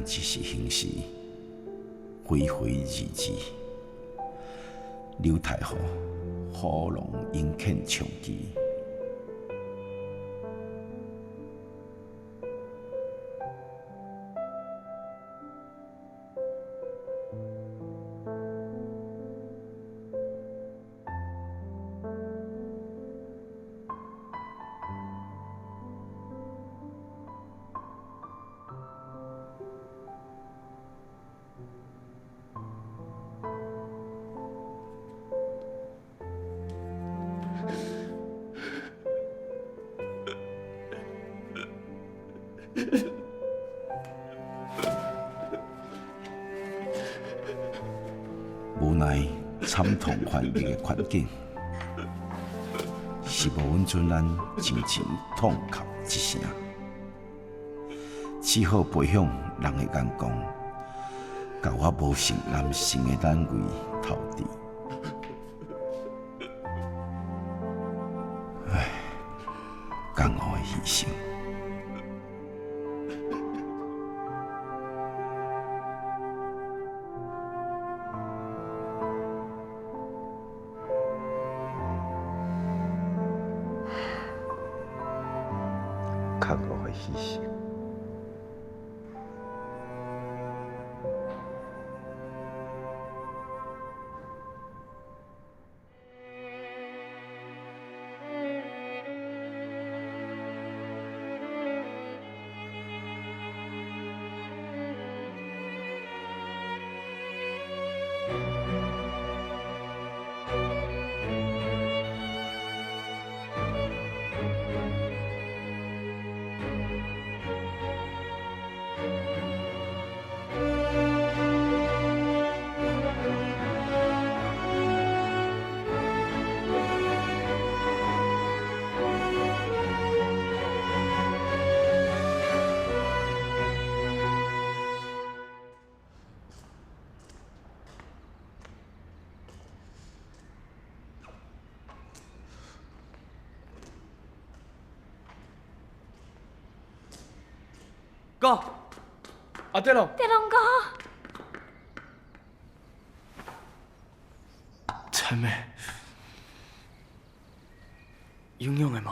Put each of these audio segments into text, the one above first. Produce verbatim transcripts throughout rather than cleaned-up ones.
一時興起，揮揮而至，流大雨，雨浪映牽長枝。 無奈慘痛權益个環境，是無允准咱真正痛哭一聲，只好飛向人个眼光，佮我無成男性个難為頭治。 唉，感恩的犧牲。感恩的犧牲。 哥，阿德龍。德龍哥。陳梅，有用个無？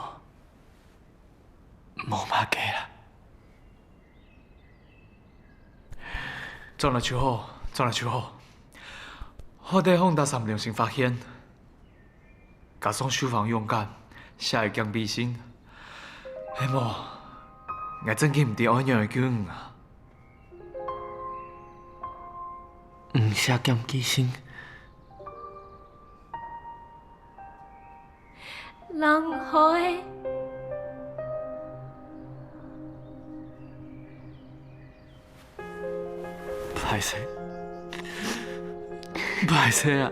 無麼个啦。轉來就好，轉來就好。好得風大山良心發現。 加上秀芳勇敢，寫个檢舉信。係無，𠊎真經毋知愛仰仔救你啊！毋寫檢舉信？人害。 歹勢，歹勢啊！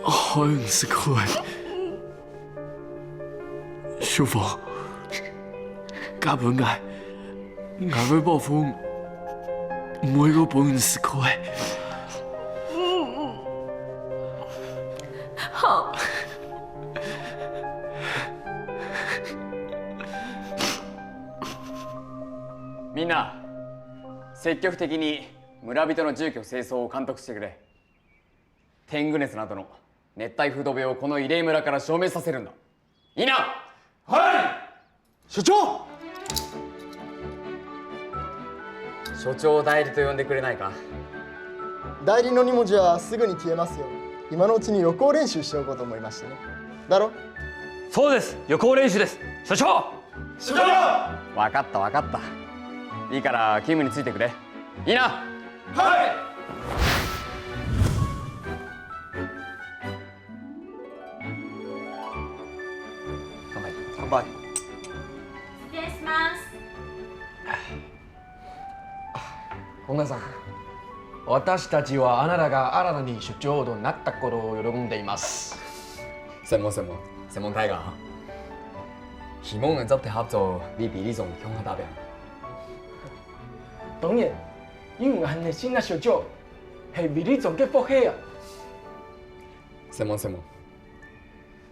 害你失去个。秀芳，嫁分𠊎，𠊎會保護你，毋會過分你失去个。好。 みんな、積極的に村人の住居清掃を監督してくれ。天狗熱などの熱帯風土病をこの慰霊村から消滅させるんだ。いいな！はい！所長！所長代理と呼んでくれないか？代理のに文字はすぐに消えますよ。今のうちに予行練習しておこうと思いましてね。だろ？そうです。予行練習です。所長！所長！わかった、わかった。いいから勤務についてくれ。いいな？はい！乾杯。乾杯。失礼します。 本田さん、私たちはあなたが新たに所長となったことを喜んでいます。承蒙承蒙，承蒙大家哈。希望𠊎做得合作，為比利總共下打拚。當然，因為𠊎係新个所長，係比利總个福氣啊。承蒙承蒙。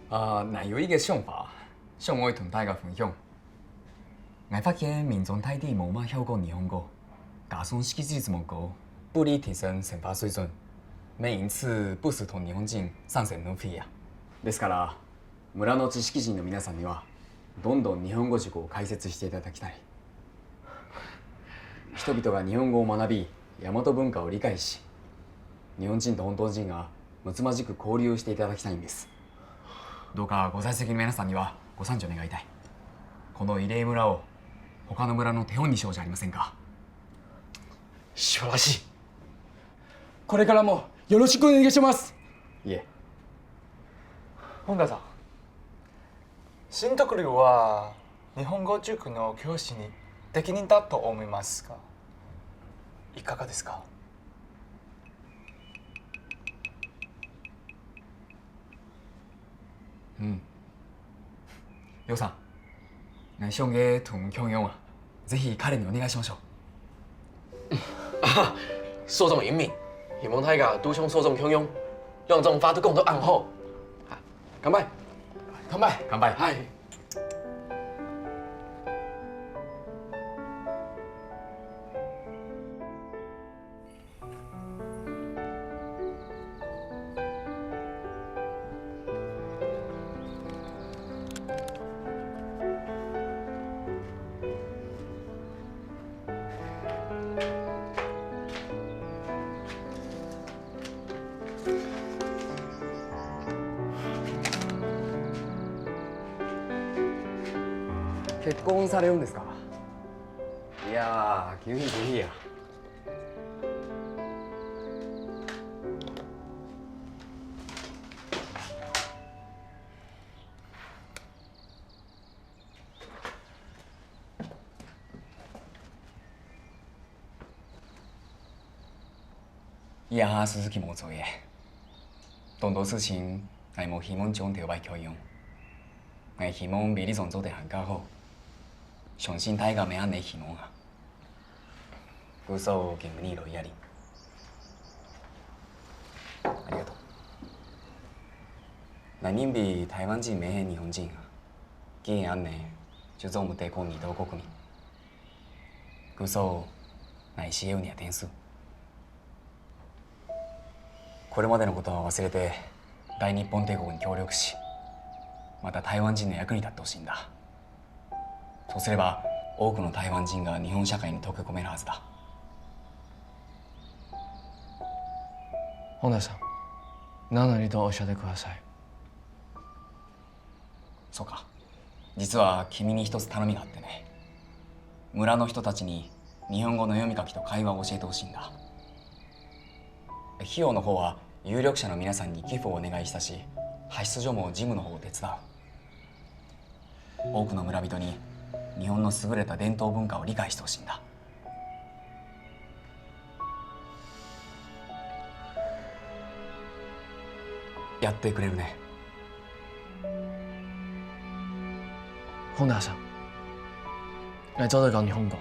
啊，𠊎有一個想法，想愛同大家分享。 𠊎發現眠床大體無麼效果，你用過？加算識字率も高，不利提升生活水準，免因此不時同日本人相爭路費啊。ですから、村の知識人の皆さんには、どんどん日本語塾を開設していただきたい。人々が日本語を学び、大和文化を理解し、日本人と本島人がむつまじく交流をしていただきたいんです。どうかご在籍の皆さんにはご参加願いたい。この慰霊村を他の村の手本にしようじゃありませんか。素晴らしい。これからもよろしくお願いします。いえ。本田さん、新特流は日本語塾の教師に適任だと思いますが、いかがですか？うん。ようさん、内緒でとも共用は、ぜひ彼にお願いしましょう。啊，所長英明，希望大家都像所長共樣，兩種話都講到恁好。啊，乾杯！乾杯！乾杯！嗨。結婚されるんですか？いやー、急に急にや。 這下事情無做个，當多事情，𠊎無希望像頭擺共樣。𠊎希望比以前做得還較好，相信大家乜恁仔希望啊。故所今晡日來這裡。ありがとう。𠊎認為台灣人乜係日本人啊，既然恁仔，就做毋得過二度國民。 故所，𠊎需要你个点数。これまでのことは忘れて、大日本帝国に協力し、また台湾人の役に立ってほしいんだ。そうすれば、多くの台湾人が日本社会に溶け込めるはずだ。本田さん、何なりとおっしゃってください。 そうか。実は君に一つ頼みがあってね。村の人たちに日本語の読み書きと会話を教えてほしいんだ。費用の方は有力者の皆さんに寄付をお願いしたし、派出所も事務の方を手伝う。多くの村人に日本の優れた伝統文化を理解してほしいんだ。 やってくれるね。本田さん、え、ちょうど日本語。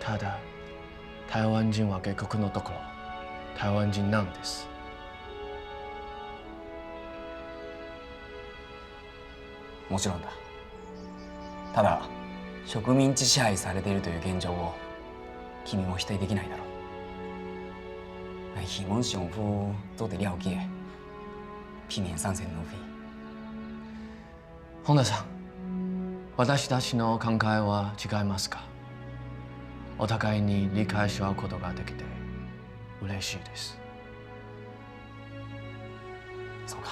ただ、台湾人は結局のところ、台湾人なんです。 もちろんだ。ただ、植民地支配されているという現状を君も否定できないだろう。希望政府做得了解，避免上升奴婢。本田さん、私たちの考えは違いますか？お互いに理解し合うことができて嬉しいです。 そうか。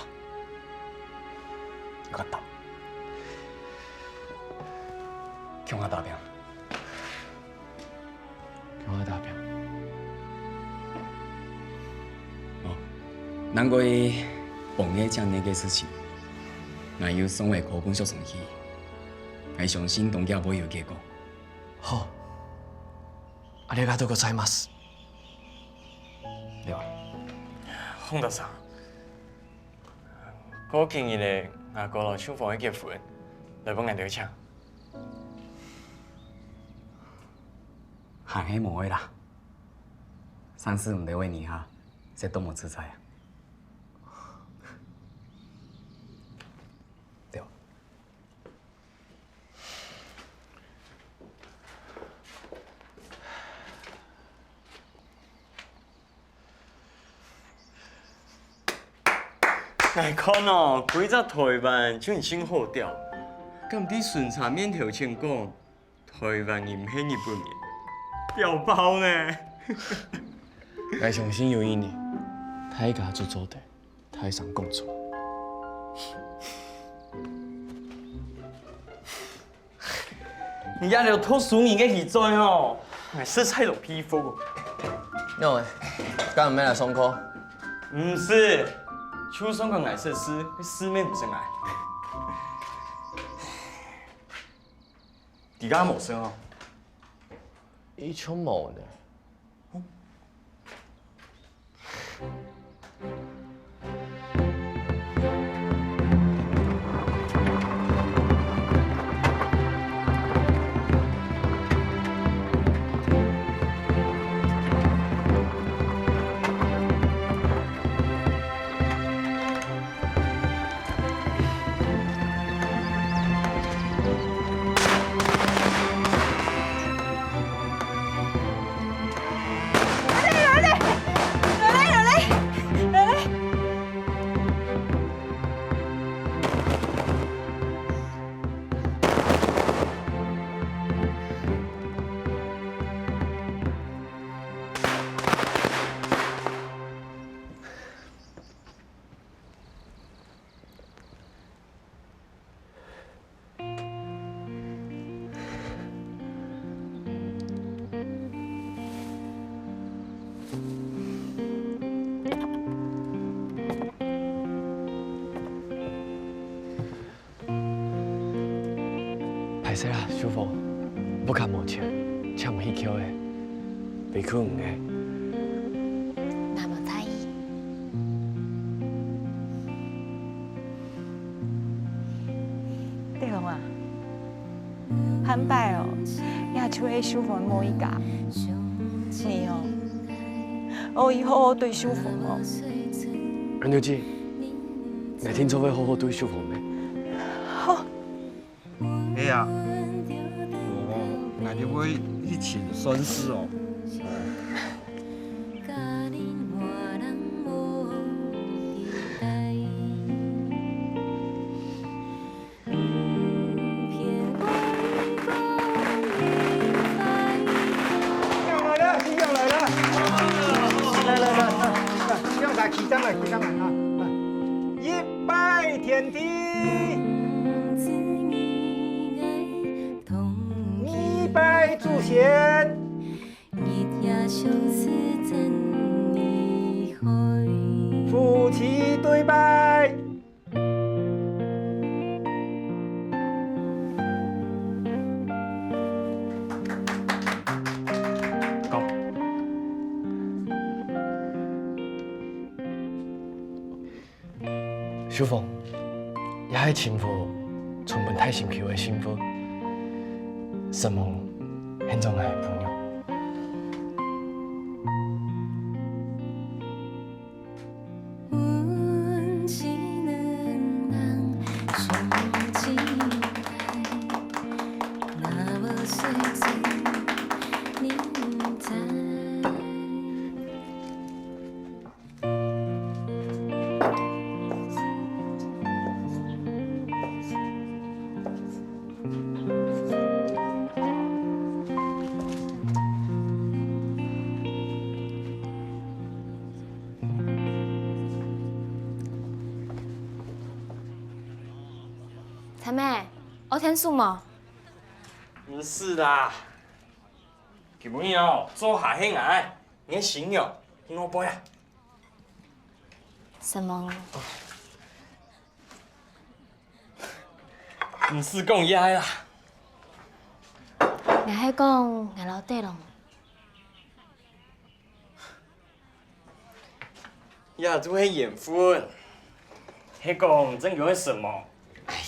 よかった。共下打拼。共下打拼。哦，難怪放个這樣个事情，𠊎有送回課本書上去。𠊎相信當遽會有結果。好，ありがとうございます。では。本田さん。 過幾日仔，吾哥摎秀芳个結婚，來分𠊎兜請。還係無愛啦。上次毋知為哪下，食到無自在啊。對。𠊎看哦，歸隻臺灣就已經好尞，敢在巡查面頭前講，臺灣人毋係日本人，表包呢！𠊎相信有一日，大家就做得大聲講出。 你這兜讀書人个時節哦，𠊎實在都佩服。仰仔，敢毋愛來上課？毋使，就算講𠊎識字，字乜毋識𠊎。佢家無事哦？佢就無呢。 歹勢啦，秀鳳，屋下無錢，請毋起轎仔，委屈你了。𠊎無在意。德龍啊，下擺哦，也就係秀鳳無一家。你哦，愛好好對秀鳳哦。阿牛姐，𠊎定著會好好對秀鳳个。好。 係啊，無，𠊎兜會一起算數哦。來了，新娘來了。來，來，來，來，來，新娘來，起身來，起身來啊！來，一拜天地。 禮拜祖先，夫妻對拜。秀鳳，這係清福存分大心臼个信封，承蒙你做𠊎餔娘。陳妹，愛𢯭手無？毋使啦，今晡日哦，做下係𠊎，你个新娘，去外背啊！承蒙。 毋使講這个啦。𠊎係講𠊎摎德龍。這就係緣分。係講正經个承蒙。哎呀，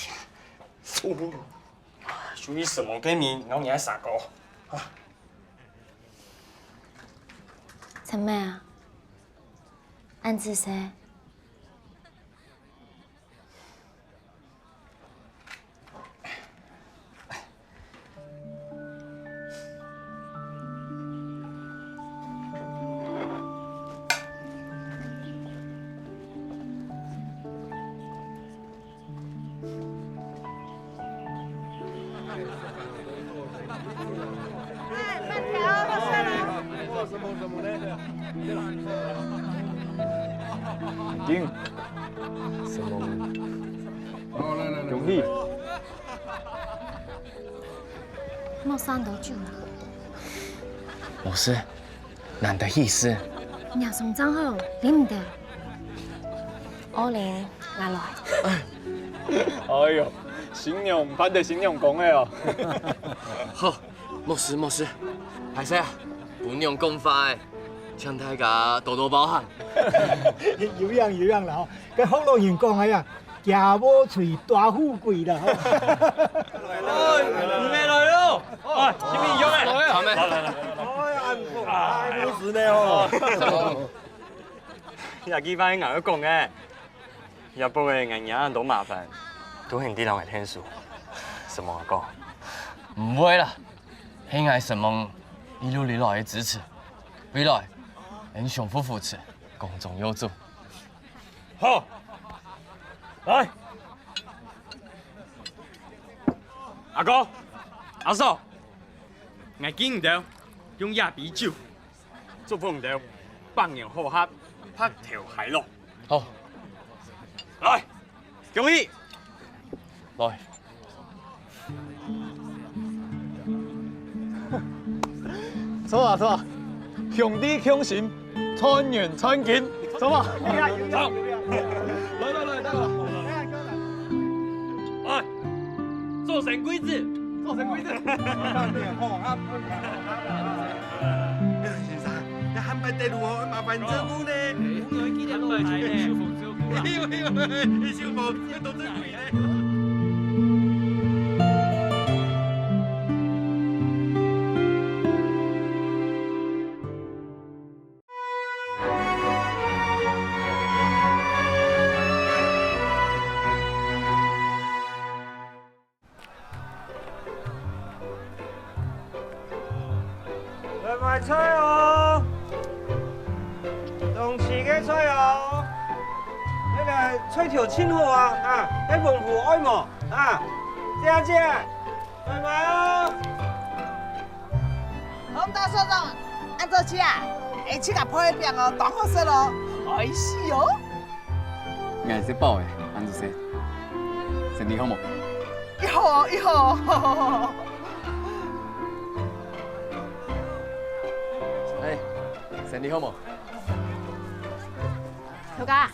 哦，屬於承蒙个人，然後你還傻哥。啊。陳妹啊，恁仔細。 你丁，什麼？恭喜！莫散到酒啦。老師，難得一試。若上正好，啉毋得。奧玲，𠊎來。哎喲，新娘，盼得新娘公个哦。好， 無事無事，歹勢啊，分娘講話誒，請大家多多包涵。有影有影啦吼，該福佬人講个啊，家無罪大富貴啦吼。哎，你們來了，哎，新民兄誒，來了，來來來來，哎呀，無事呢吼。這句話𠊎愛講誒。 若毋係𠊎惹恁多麻煩，都係你兜摎𠊎𢯭手，承蒙阿哥。毋會啦，係𠊎承蒙一路以來个支持，未來𠊎相互扶持，光宗耀祖。好，來，阿哥、阿嫂，𠊎敬你兜，用這杯酒 祝福你兜百年好合，白頭偕老。好，來，恭喜！來，著啊著啊，兄弟同心，團圓團結，著啊！好，來來來，來來。 做神龜子，做神龜子。先生，這下擺得如何？麻煩你照顧呢。哎，我記得落來呢。哎呦哎呦，你小寶要多珍貴呢。 來買菜哦，當季个菜哦。該个菜頭盡好啊，啊，該黃麩愛無？啊，姐姐，來買哦。洪大嫂長，恁早起啊？哎，自家焙个餅哦，當好食哦，愛死哦！ 𠊎食飽咧，恁仔細，身體好無？有好有好。哎，身體好無？頭家，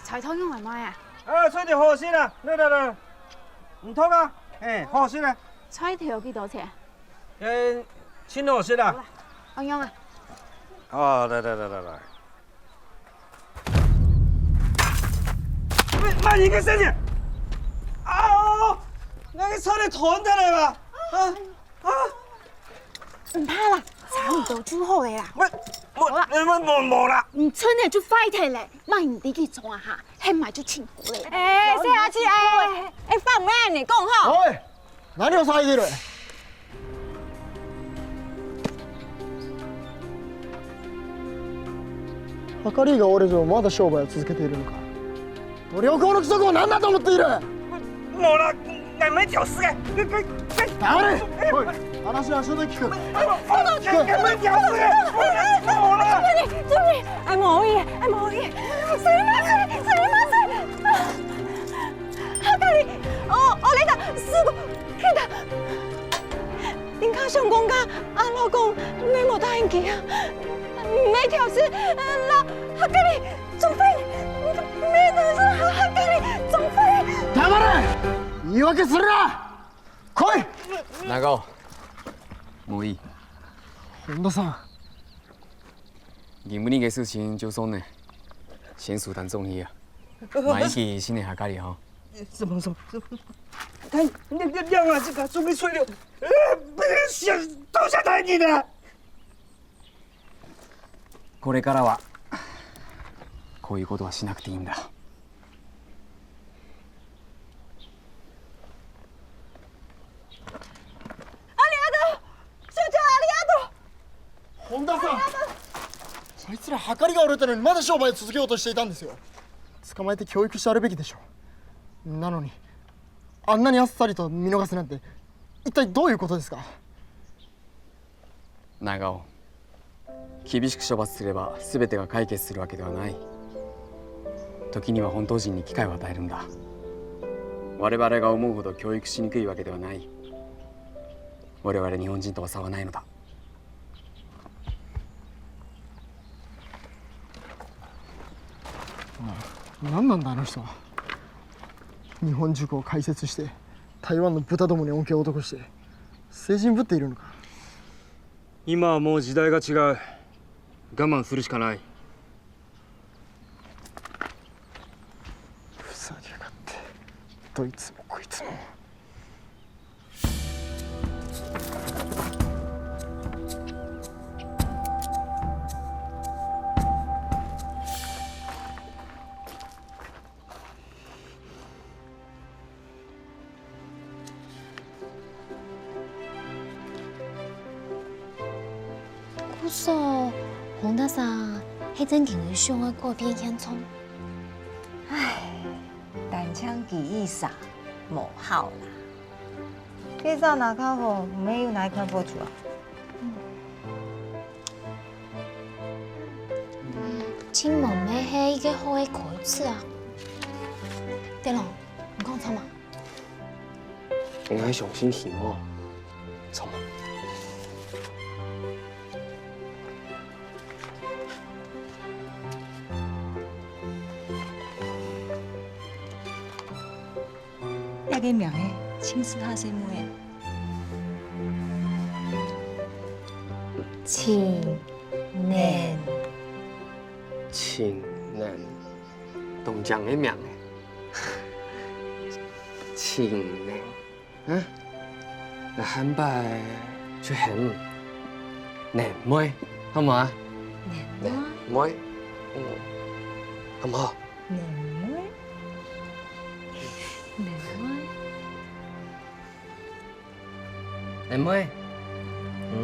菜頭用來賣啊？啊，菜頭好食啊，來來來，毋痛啊，哎，好食啊。菜頭幾多錢？哎，盡好食啊。好啦，恁樣啊。哦，來來來來來。 喂，麼人个聲音？啊，那個車的頭在哪吧？啊啊！毋怕啦，差毋多就好了啦。喂，無，好啦。無無無啦。你車呢就壞忒了，麼人知佢撞啊哈，還買就請過了。哎，細阿姐，哎，哎，放慢你講吼。喂， 何を騒いでいる？はかりが折れてもまだ商売を続けているのか？塗料工の規則を何だと思っている？無啦，𠊎無挑事个。黙れ！おい、話は後で聞く。無啦，無啦，無啦。哎，毛衣，哎，毛衣，すいません，すいません。はかり、お、折れた、すごい、切れた。 人家相公家，阿老公，你無答應佢啊？你無挑事，呃，啦，はかり，總會，你無挑事，は、はかり，總會。黙れ！言い訳するな！来い！長尾、毛衣。本田さん。今晡日个事情就算了，先收攤總去啊。買一支新个はかり吼。 什麼什麼什麼？他亮亮亮啊，這個終於吹了，呃，不要想到下台你了。これからはこういうことはしなくていいんだ。ありがとう、所長、ありがとう。本田さん、あいつらはかりが折れたのにまだ商売を続けようとしていたんですよ。捕まえて教育してやるべきでしょう。なのに、あんなにあっさりと見逃すなんて、一体どういうことですか？長尾、厳しく処罰すれば全てが解決するわけではない。時には本当人に機会を与えるんだ。我々が思うほど教育しにくいわけではない。我々日本人とは差はないのだ。何なんだ、あの人は。日本塾を開設して、台湾の豚どもに恩恵を施して、成人ぶっているのか。今はもう時代が違う。我慢するしかない。ふざけやがって。どいつもこいつも。故所，洪大嫂，係真經有想愛改變現狀？唉，單淨佢意思啊，無效啦。該隻若較好，毋係有哪一款好處啊？ 盡無乜係一個好个開始啊。對咯，你講著無？𠊎相信希望，著無？ 這個名仔，盡適合細妹仔。青年。青年，當靚个名仔。青年，啊？ 𠊎下擺就喊你年妹，好無啊？年妹。年妹，嗯，好無？年妹，年妹。年妹，嗯，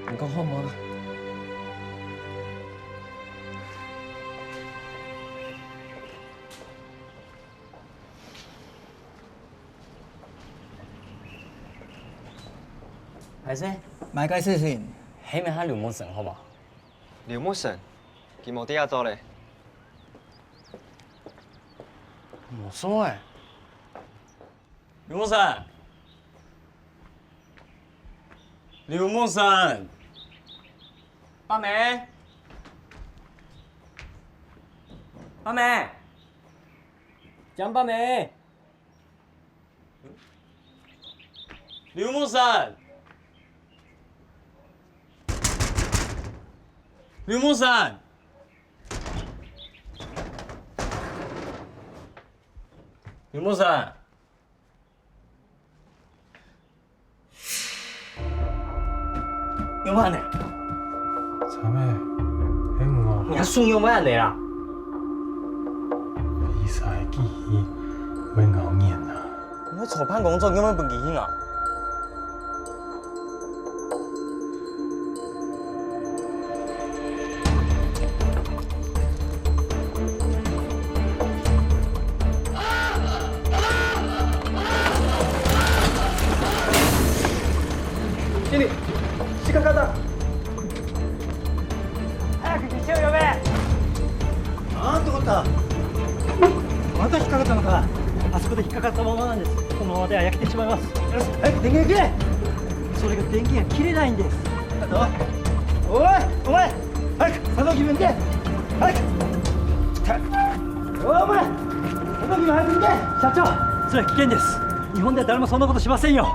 你講好無啊？ 歹勢，麼个事情？喊一下劉木生好無？劉木生，佢無在這做咧。無做欸。劉木生，劉木生，八妹，八妹，江八妹。 劉木生，劉木生，劉木生，仰會恁呢？慘欸，係𠊎。你還送仰會恁呢啊？比賽个機器會咬人啊！ 你愛操辦工作，仰會分佢去啊？ 经理，引っかかった。早く手を呼べ。なんてこった。また引っかかったのか。あそこで引っかかったままなんです。このままでは焼けてしまいます。よし、早く電源切れ。それが電源が切れないんです。おい、お前、早く作動機分離。早く。おい、お前、作動機分離。社長、それは危険です。日本では誰もそんなことしませんよ。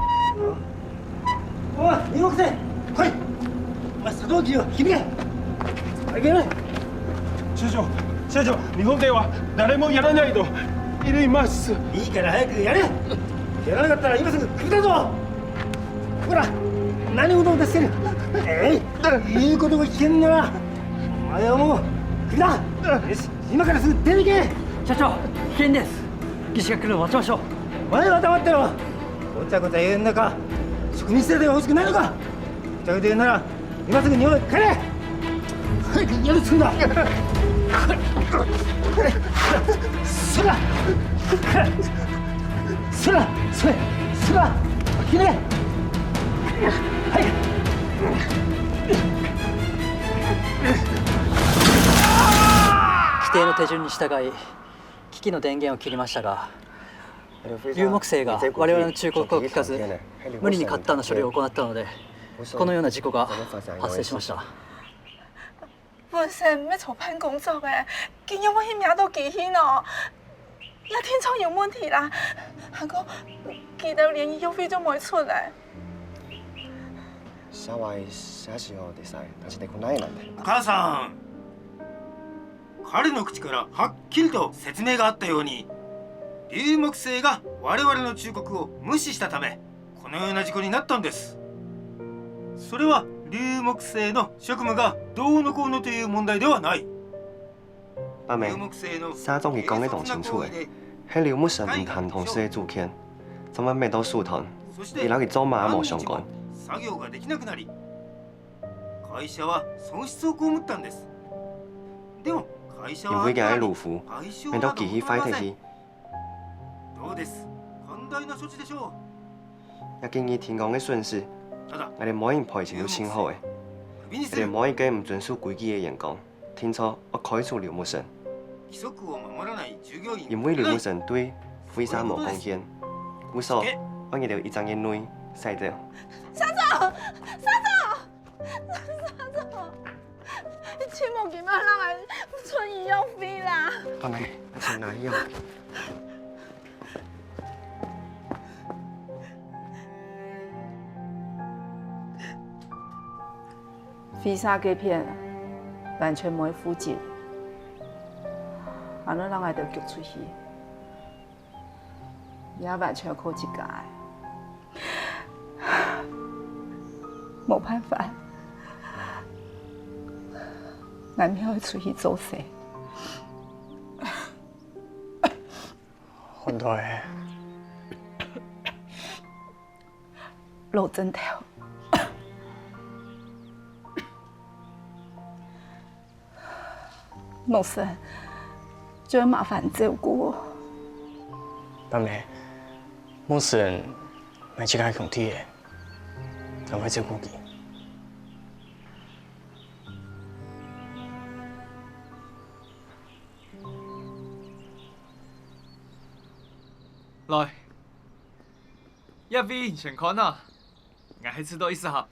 おい、二号生、来い。お前、作動機を引き抜け。いけない。社長、社長、日本では誰もやらないと言っています。いいから早くやれ。やらなかったら今すぐクビだぞ。ほら、何をうとうとしてる。えい、言うことが聞けんなら、お前はもうクビだ。よし、今からすぐ出ていけ。社長、危険です。技師が来るのを待ちましょう。お前は黙ってろ。ごちゃごちゃ言うんだか。植民地制度が欲しくないのか。ごちゃごちゃ言うなら、今すぐ日本へ帰れ。早くやるっつうんだ。そら、そら、それ、そら、ひね。はい。定の手順に従い、機器の電源を切りましたが、劉木星が我々の忠告を聞かず、無理にカッターの処理を行ったので、このような事故が発生しました。本身毋係做辦公桌个，今日會去摸到機器呢，也定著有問題啦。還過，佢兜連醫藥費都無出來。幸い、幸いです。立ちてこないなんて。母さん、彼の口からはっきりと説明があったように、劉木星が我々の忠告を無視したため、このような事故になったんです。それは劉木星の職務がどうのこうのという問題ではない。阿妹，社長佢講个當清楚个，係劉木星毋聽同事个主見，昨晚滅到樹團，佢摎佢做麼个無相干。作業ができなくなり、会社は損失を被ったんです。でも、会社は因為佢个魯夫，滅到機器壞忒去。どうです？寛大な措置でしょう。也今日天光个損失，𠊎兜無人賠錢就盡好个。𠊎兜無一个毋遵守規矩个員工，定著愛開除劉木星。因為劉木星對會社無貢獻，故所愛𠊎兜一隻月內徙走。社長！社長！ 你千萬毋好讓𠊎出醫藥費啦！阿妹，阿請拿藥。飛沙該片完全無負責，還能讓𠊎兜逐出去。 也完全靠自家个。無辦法，𠊎乜愛出去做事。換到欸。老鄭頭。 木星，就愛麻煩照顧哦。阿妹，木星，𠊎自家兄弟欸，𠊎會照顧佢。來，這位你先看啊，𠊎係試著一時下。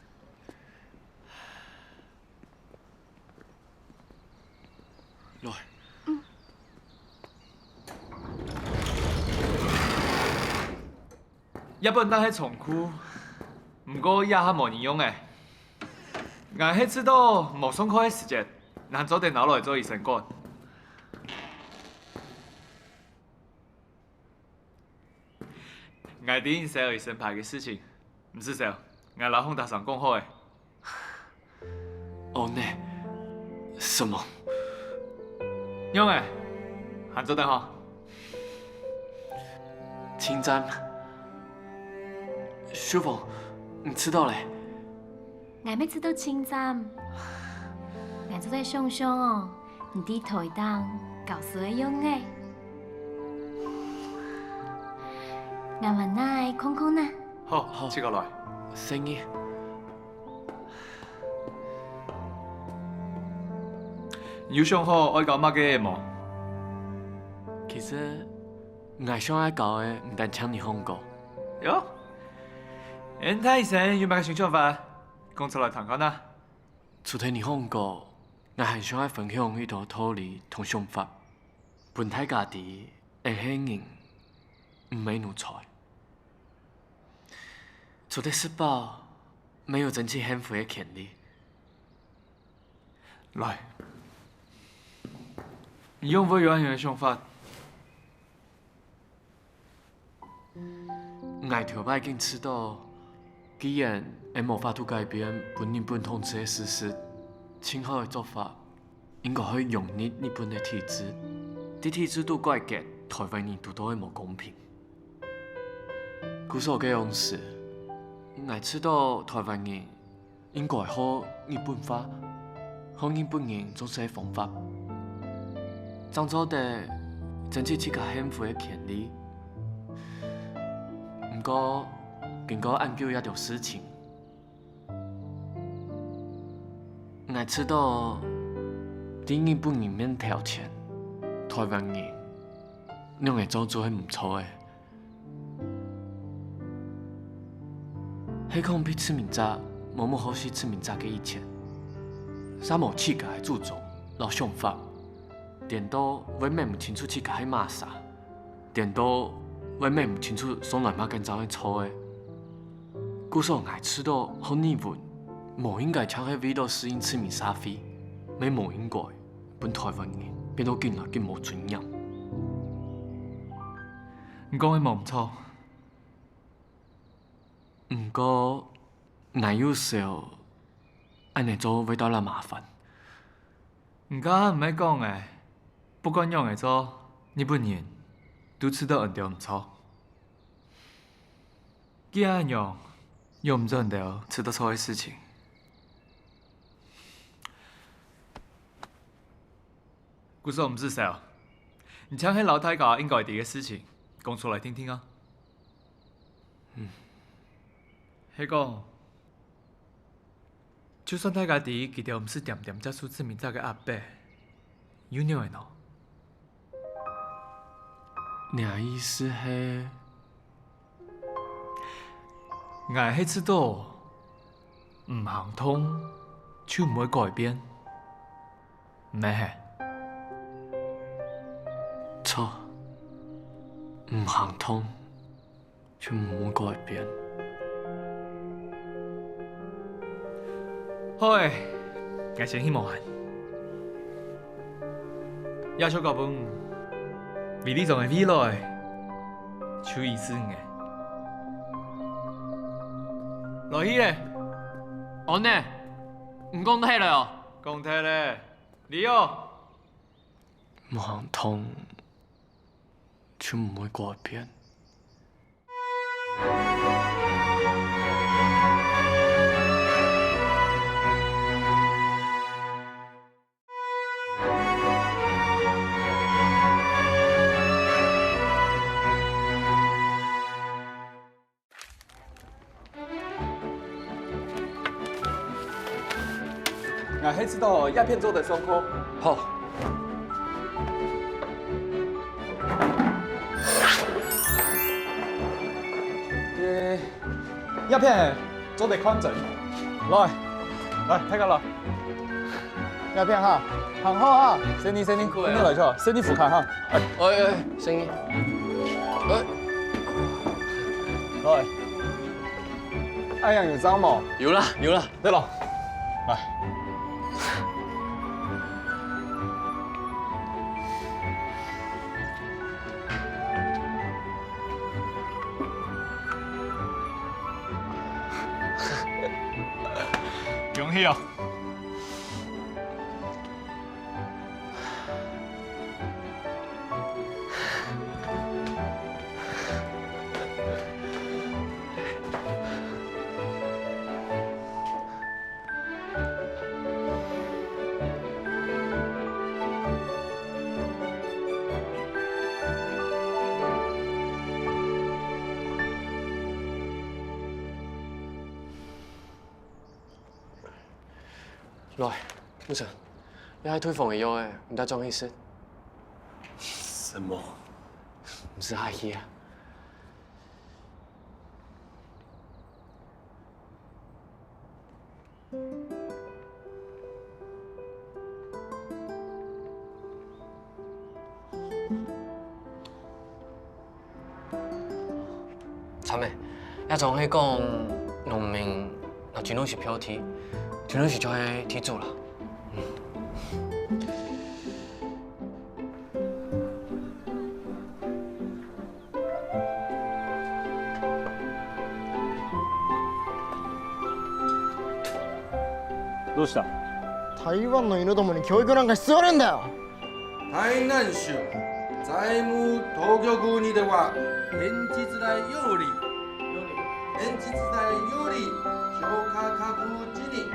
來。這本單係倉庫，毋過這下無人用欸。𠊎係試著無上課个時節，正做得拿來做醫生館。𠊎知你愁醫生牌个事情，毋使愁，𠊎摎洪大生講好欸。 哦，那，什麼？仰仔，還做得吼？清站。秀鳳，你試著咧？𠊎乜試著清站。𠊎做得想像哦， 你在台頂教書个樣仔。𠊎還愛看看啊。好，好。自家來。細義。你有想好愛教麼个無？其實，𠊎想愛教个毋單淨日本語。喲，恁大聲有麼个新想法？講出來聽看啊。 除忒日本語，𠊎還想愛分享一兜道理同想法，分大家知，𠊎係人，毋係奴才。除忒食飽，乜有爭取幸福个權利。來，你仰會有恁樣个想法？ 𠊎頭擺緊試著，既然𠊎無法度改變分日本統治个事實，盡好个做法，應該係融入日本个體制。在體制度改革，台灣人堵著个無公平。故所該央時，𠊎試著台灣人 應該學日本話，學日本人做事个方法，正做得爭取自家幸福个權利。毋過，經過恁久這兜事情，𠊎試著在日本人面頭前，台灣人仰仔做就係毋著个。係講分殖民者無無好勢殖民者个以前，嗄無自家个主張摎想法，顛倒會搣毋清楚自家係麼儕。 顛倒會搣毋清楚上來麼个正係著个。故所𠊎試著學日文，無應該淨係為著適應殖民社會，乜無應該分台灣人變到緊來緊無尊嚴。你講个無毋著，毋過𠊎有愁恁仔做會帶來麻煩。 你家下毋係講个，不管仰仔做，日本人都試著恁仔毋著。既然恁樣，又毋做恁仔試著著个事情。故所毋使愁，你淨係摎大家應該知个事情講出來聽聽啊。嗯。係講， 就算大家知佢兜毋係恬恬接受殖民者个壓迫，又仰仔呢？你个意思係？𠊎係知著，毋行動就毋會改變，毋係係？著，毋行動 就毋會改變。好欸，𠊎先去無閒。夜宿个分，為你種个未來，就已經欸。來去咧。安呢，你講忒了哦？講忒咧，你哦。毋行動，就毋會改變。 𠊎係知著鴉片做得上課。好。欸，鴉片做得看診。來，來，大家來。鴉片哈，行好哈，先你先你，辛苦了。先你來坐，先你扶看哈。哎，哎，哎，先你。哎。來。 恁樣有效無？有啦，有啦。對囉，來。恭喜哦！ 來，木生，這係退房个藥仔，你帶轉去食。什麼？毋使客氣啊。 慘欸，這張係講農民摎金融時票地，金融時就係地主啦。嗯。 どうした？台湾の犬どもに教育なんか必要ねえんだよ。台南省財務当局にでは、現実来より、現実来より、評価額時に、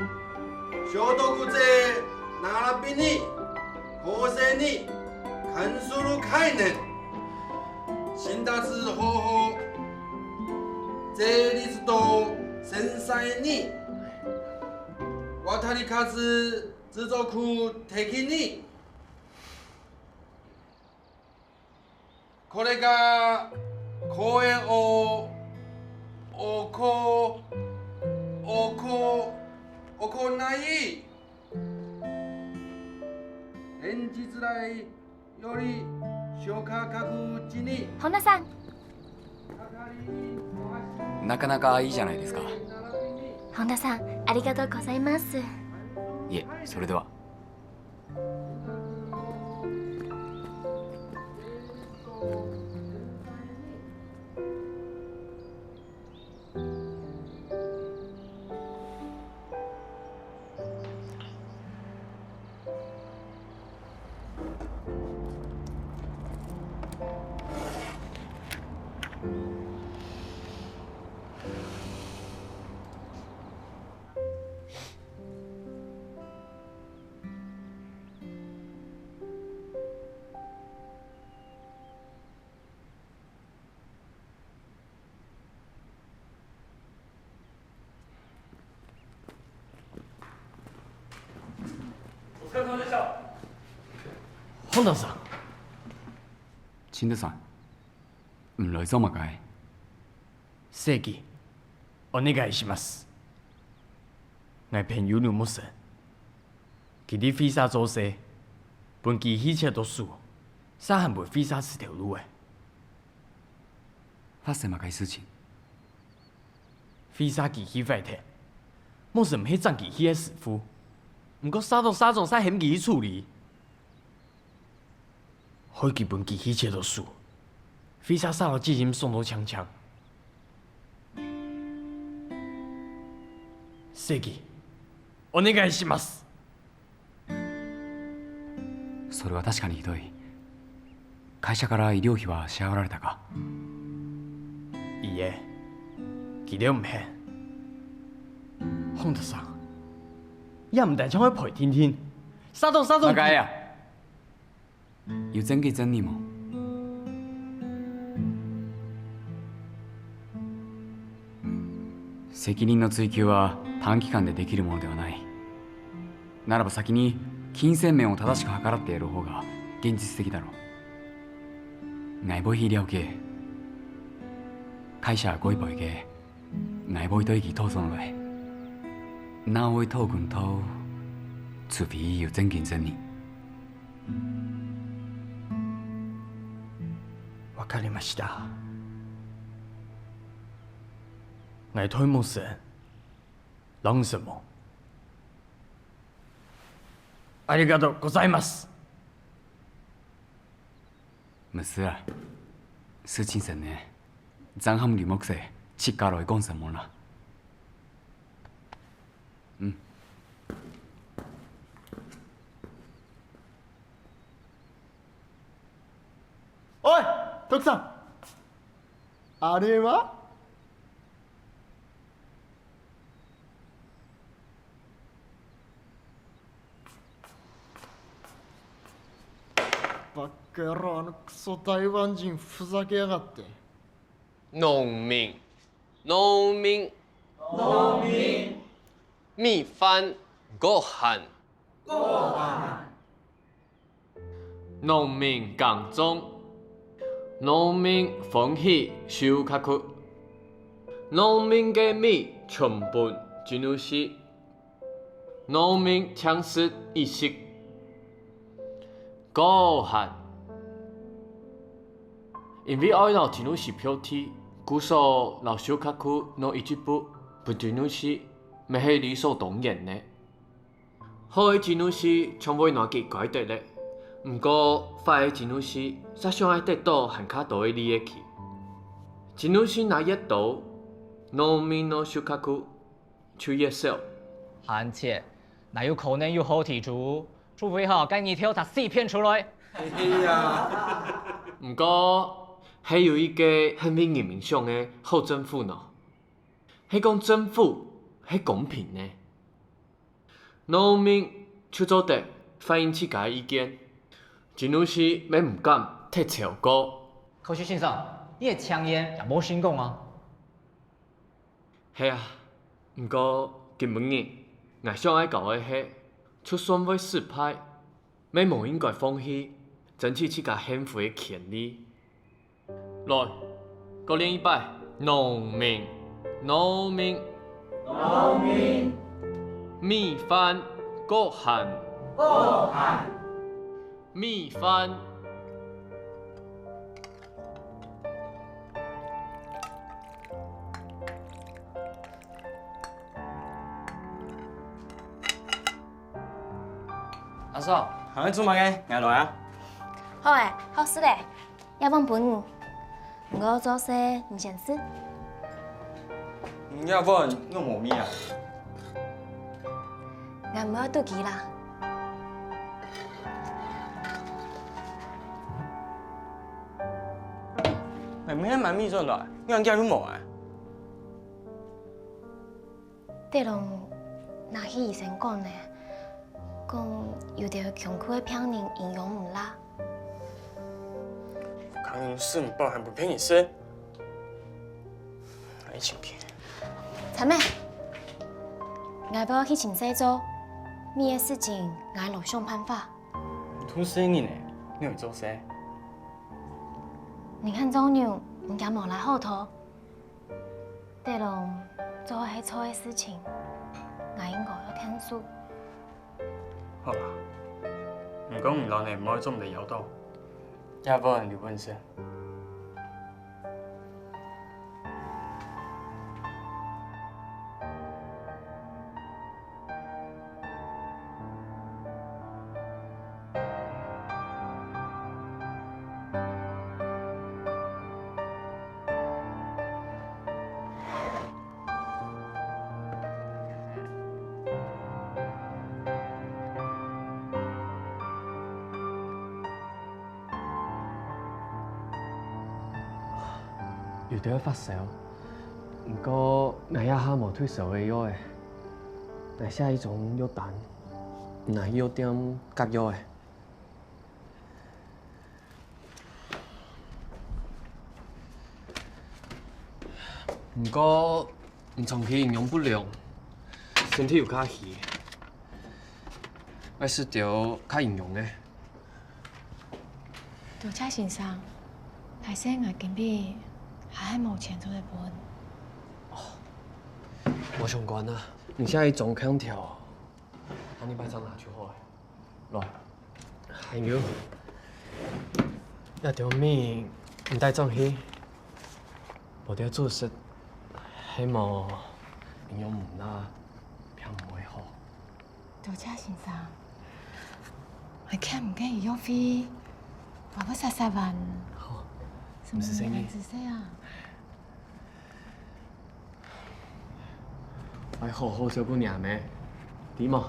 所得税並びに、公正に、 関する概念、診断方法、税率等詳細に、渡り数、時速的に、これが公園をおこ、おこ、行い、連日来より消化各地に本田さん、なかなかいいじゃないですか。本田さん、ありがとうございます。いえ、それでは。本田さん、陳田さん、毋來做麼个？正規、お願いします。𠊎朋友劉木生，佢在會社做事，分機器切著手，煞還分會社食頭路欸。發生麼个事情？會社機器壞忒，木生毋係整機器个師傅，毋過煞著煞總煞喊佢去處理。 害佢分機器切著手，會社儕个責任爽到淨淨。正規、お願いします。それは確かにひどい。会社から医療費は支払われたか？いいえ、佢兜毋肯。本田さん、也毋單淨愛賠定定，煞總煞總。麼个啊？ 有全責任無？責任の追及は短期間でできるものではない。ならば先に金銭面を正しく計らってやる方が現実的だろう。外部費了解。会社外部个，外部對佢討上來。那會討阮討，除非有全責任。 わかりました。𠊎代木生、郎生も。ありがとうございます。娘啊，事情成呢，正喊劉木生自家來講什麼啦？嗯。 おい、トキさん。あれは？バカ野郎、あのクソ台湾人ふざけやがって。農民、農民、農民、米飯、ご飯、ご飯。 農民耕種，農民歡喜收割，農民个米全分真武士，農民淨食一息，過閒。因為愛摎真武士標題，故所摎收割區摎一息分真武士，乜係理所當然呢。 好个真武士全會拿佢該得了，毋過壞个真武士煞想愛得到還較多个利益去。真武士拿越多，農民摎收割區就越少。還且，哪有可能有好地主？除非吼，該日頭它四片出來。毋過，還有一個很為人民想个好政府呢，係講政府係公平呢。 農民就做得反映自家个意見，真武士乜毋敢忒超過。可是先生，你个前言也無成功啊。係啊，毋過今晡日，𠊎想愛教个係，就算會失敗，乜無應該放棄爭取自家幸福个權利。來，過練一擺。農民，農民，農民。米飯，過鹹，過鹹。米飯。 阿嫂，還愛做麼个？𠊎來啊！好欸，好食咧，這碗分你。毋過做事你先食。這碗仰無米啊？𠊎毋愛肚飢啦。𠊎毋係買米轉來，仰恁遽又無啊？ 德龍拿去醫生講呢，講有兜窮苦个病人營養毋罅。工人食毋飽還分病人食，𠊎一千遍。陳妹，𠊎愛去尋事做，米个事情𠊎來想辦法。你都細人呢，你會做事？你看做牛，人家無來好討。 德龍做个係錯个事情，𠊎應該愛𢯭手。好啦，毋過你老弟毋會做毋得枵到，這碗留分你食。 有兜發燒，毋過𠊎這下無退燒个藥仔。𠊎寫一張藥單，你拿去藥店揷藥仔。毋過，你長期營養不良，身體有較虛，愛食兜較營養个。 多謝先生，歹勢𠊎今晡日還係無錢做得分。無相關啊，你寫一張欠條，下禮拜正拿就好了。來，還有，這兜米你帶轉去，無兜煮食，係無營養毋罅，病毋會好。 多謝先生。𠊎欠毋過醫藥費，𠊎會煞煞還。好，毋使細義。嗯，恁仔細啊。愛好好照顧若姆，知無？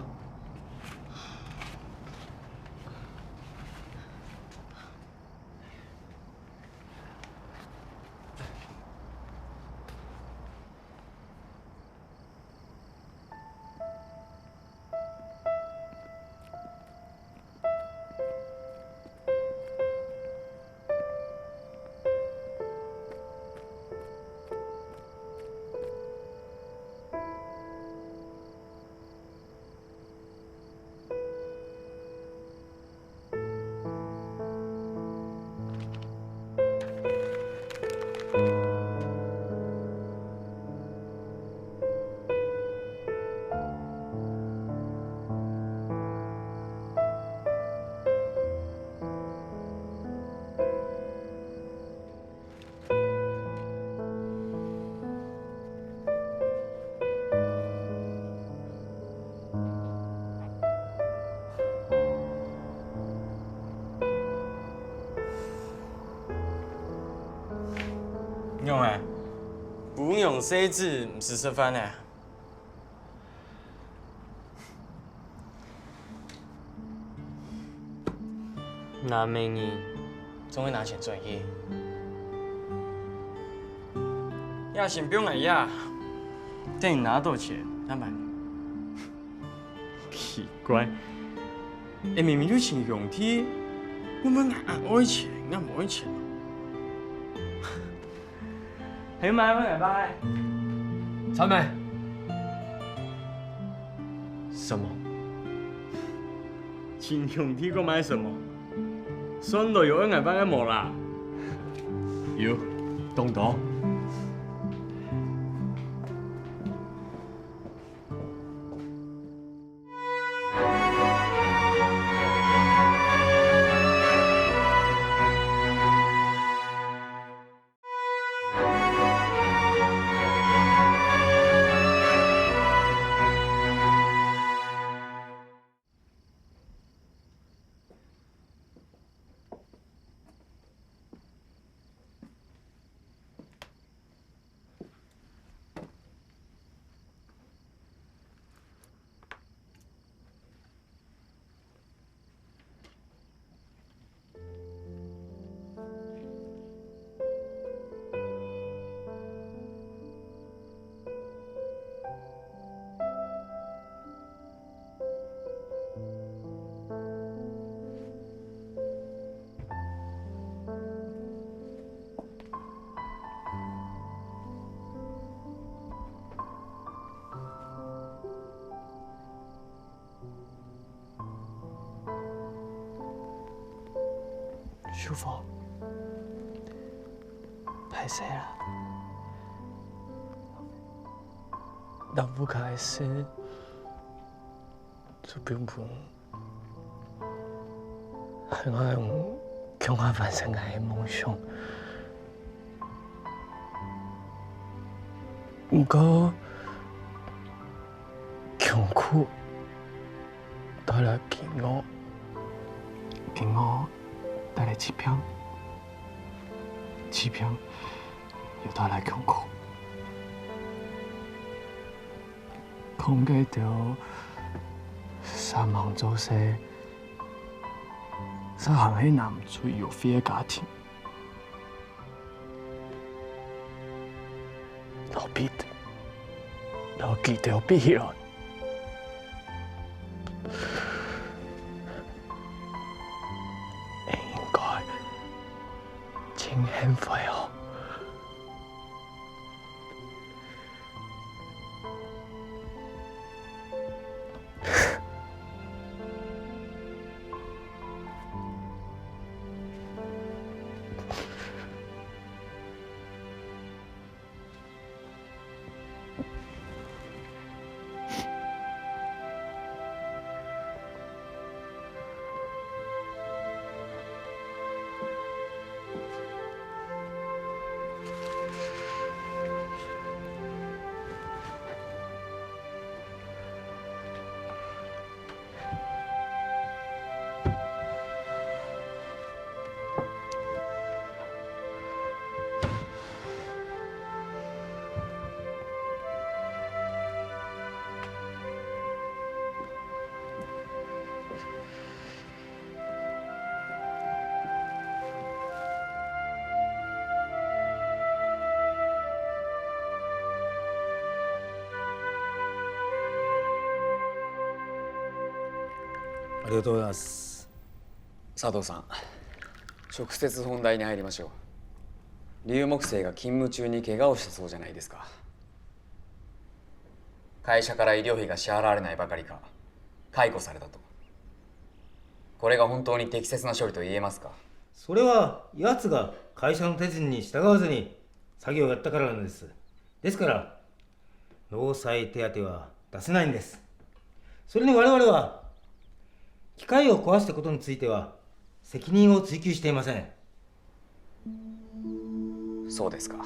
仰仔？烏羊細子毋使食飯呢？ 拿麼人，總愛拿錢轉去。這先放𠊎這，等你拿著錢，正還你。奇怪，𠊎明明就親兄弟，仰會𠊎恁愛錢，恁無愛錢？ 還有麼个愛𠊎幫个？陳梅。什麼？親兄弟講麼个什麼？算來有愛𠊎幫个無啦？有，東東。秀芳，歹勢啦，人毋開心，就並無。 還愛用共下完成𠊎个夢想。毋過，窮苦帶來飢餓，飢餓帶來疾病，疾病又帶來窮苦。 看該兜煞猛做事，煞還係拿毋出藥費个家庭，摎比，摎佢兜比起來，應該真幸福哦。 ありがとうございます。佐藤さん、直接本題に入りましょう。龍木星が勤務中に怪我をしたそうじゃないですか。会社から医療費が支払われないばかりか、解雇されたと。これが本当に適切な処理と言えますか？それは、奴が会社の手順に従わずに作業をやったからなんです。ですから、 労災手当は出せないんです。それに我々は、機械を壊したことについては責任を追及していません。そうですか。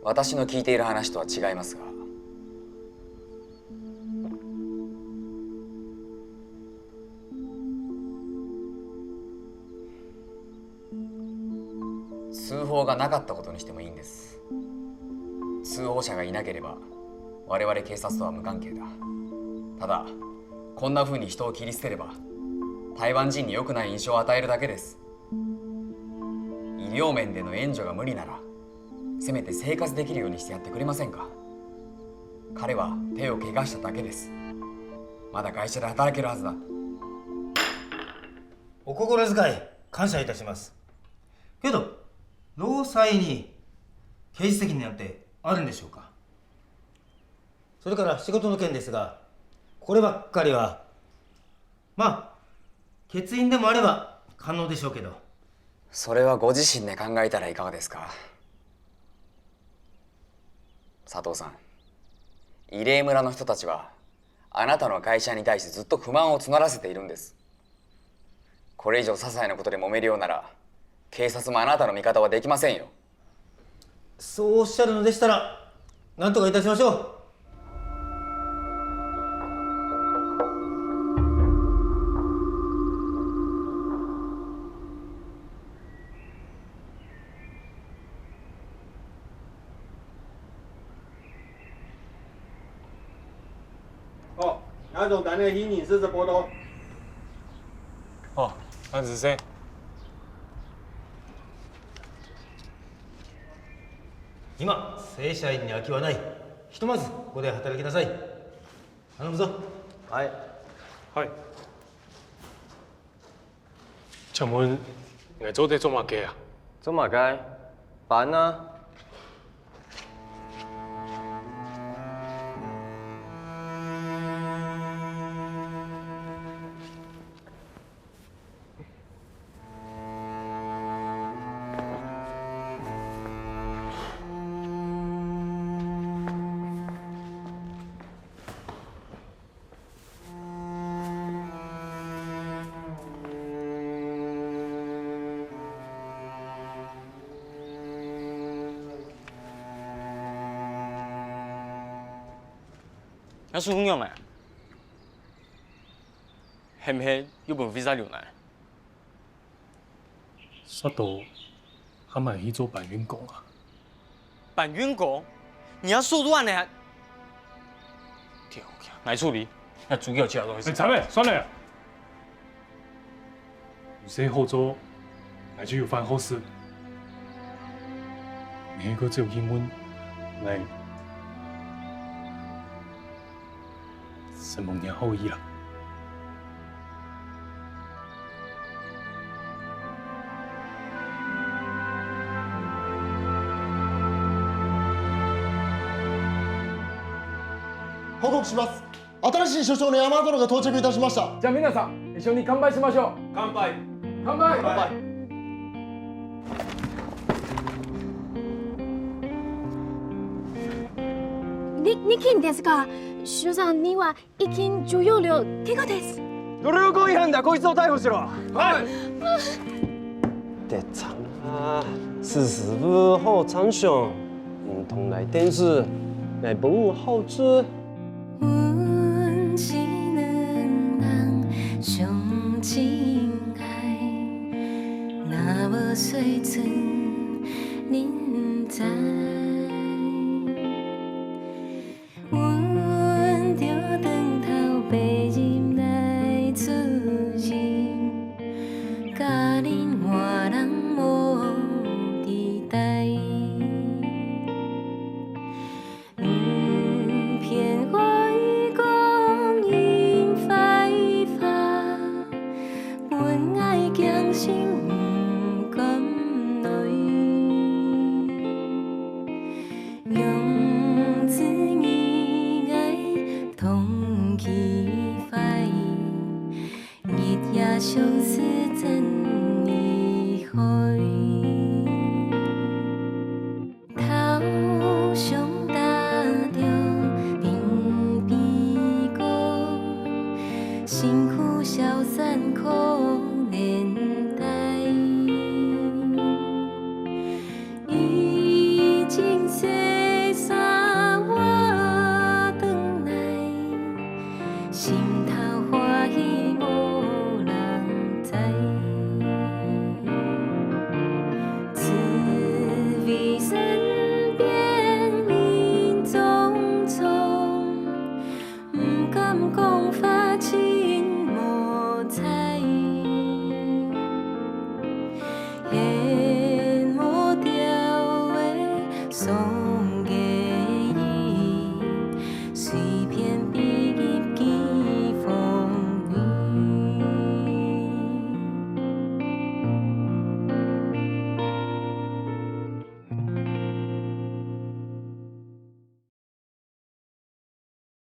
私の聞いている話とは違いますが。通報がなかったことにしてもいいんです。通報者がいなければ、我々警察とは無関係だ。ただ、こんな風に人を切り捨てれば、台湾人に良くない印象を与えるだけです。医療面での援助が無理なら、せめて生活できるようにしてやってくれませんか？彼は手を怪我しただけです。まだ会社で働けるはずだ。お心遣い、感謝いたします。けど、労災に刑事責任なんてあるんでしょうか？それから仕事の件ですが、こればっかりは、まあ、欠員でもあれば可能でしょうけど、それはご自身で考えたらいかがですか？佐藤さん、慰霊村の人たちは、あなたの会社に対してずっと不満を募らせているんです。これ以上些細なことで揉めるようなら、警察もあなたの味方はできませんよ。そうおっしゃるのでしたら、何とかいたしましょう。哦，那總单位一人四十波多。哦，那是谁？今、正社員に空きはない。ひとまずここで働きなさい。 阿龍叔。係。係。請問，𠊎做得做麼个啊？做麼个？搬啊！ 該書仰仔？係毋係又分Visa留來？ 煞到，還愛去做搬運工啊？搬運工？你這速度恁仔還……天啊，𠊎處理，𠊎主要其他東西。哎，慘了，算了。有事好做，𠊎就有飯好食。你還過走去問，𠊎 承蒙你个好意啦。報告します。新しい所長の山田殿が到着いたしました。じゃあ皆さん、一緒に乾杯しましょう。乾杯。乾杯。乾杯。 に、日勤ですか？所長には一勤十要領、結構です。努力違反だ、こいつを逮捕しろ。はい。得慘啊！識時務好參詳，毋通來電視，來分𠊎好處。 阮是兩人相親愛，若無水準恁知。阮著長頭白入來出任，教恁活人無底代。 毋偏愛講𪜶壞話，阮愛驚心毋甘內。用字義愛通氣壞，日夜相思